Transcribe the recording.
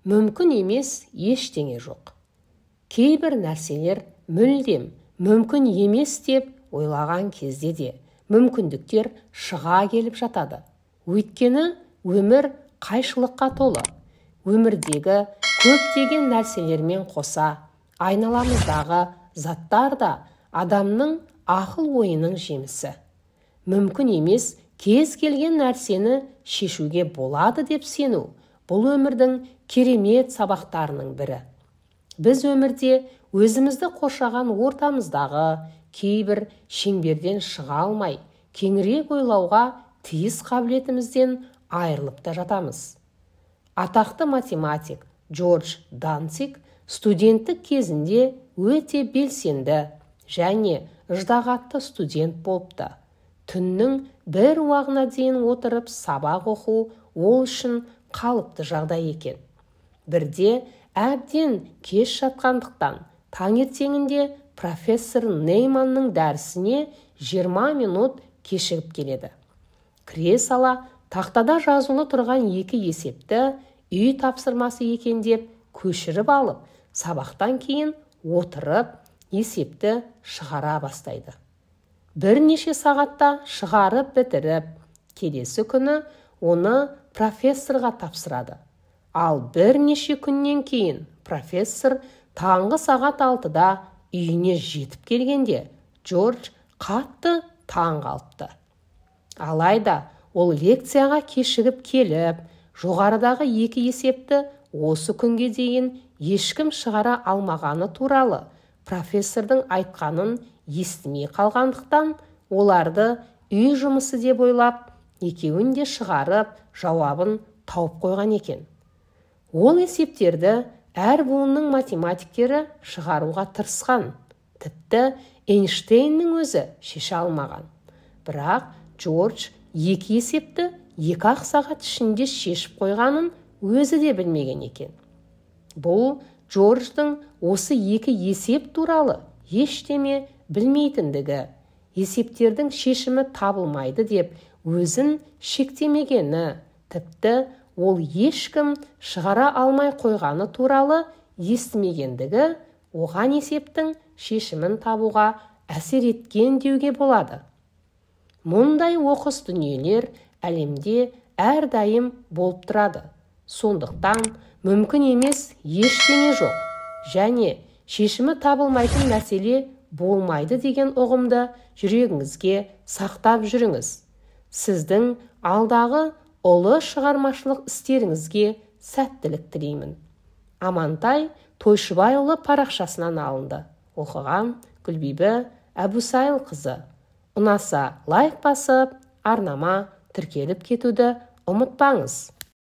Мүмкін емес ештеңе жоқ. Кейбір нәрселер мүлдем мүмкін емес деп ойлаған кезде де мүмкіндіктер шыға келіп жатады. Өйткені өмір қайшылыққа толы. Өмірдегі көптеген нәрселермен қоса айналамыздағы заттар да адамның ақыл ойының жемісі. Мүмкін емес кез келген нәрсені шешуге болады деп сену бұл өмірдің керемет сабақтарының бірі. Біз өмірде өзімізді қоршаған ортамыздағы кейбір шеңберден шыға алмай, кеңірек ойлауға тиіс қабілетімізден айырылып та жатамыз. Атақты математик Джордж Данциг студенттік кезінде өте белсенді және ыждағатты студент болыпты. Түннің бір уағына дейін отырып сабақ оқу ол үшін қалыпты жағдай екен. Бірде әбден кеш жатқандықтан таңертеңінде профессор Нейманның дәрісіне 20 минут кешігіп келеді. Кіре сала тақтада жазулы тұрған екі есепті үй тапсырмасы екен деп көшіріп алып, сабақтан кейін отырып есепті шығара бастайды. Бірнеше сағатта шығарып бітіріп, келесі күні оны профессорға тапсырады. Ал бірнеше күннен кейін профессор таңғы сағат 6-да үйіне жетіп келгенде Джордж қатты таң қалыпты. Алайда ол лекцияға кешігіп келіп, жоғарыдағы екі есепті осы күнге дейін ешкім шығара алмағаны туралы профессордың айтқанын естімей қалғандықтан оларды үй жұмысы деп ойлап, екеуін де шығарып, жауабын тауып қойған екен. Ол есептерді әр буынның математиктері шығаруға тырысқан, тіпті Эйнштейннің өзі шеше алмаған. Бірақ Джордж екі есепті 2-ақ сағат ішінде шешіп қойғанын өзі де білмеген екен. Бұл Джордждың осы екі есеп туралы ештеме білмейтіндігі, есептердің шешімі табылмайды деп өзін шектемегені, тіпті ол ешкім шығара алмай қойғаны туралы естімегендігі оған есептің шешімін табуға әсер еткен деуге болады. Мұндай оқыс дүниелер әлемде әрдайым болып тұрады. Сондықтан мүмкін емес ештеңе жоқ және шешімі табылмайтын мәселе болмайды деген ұғымды жүрегіңізге сақтап жүріңіз. Сіздің алдағы ұлы шығармашылық істеріңізге сәттілік тілеймін. Амантай Тойшыбайұлы парақшасынан алынды. Оқыған Гүлбибі Әбусайылқызы. Ұнаса лайк басып, арнама тіркеліп кетуді ұмытпаңыз.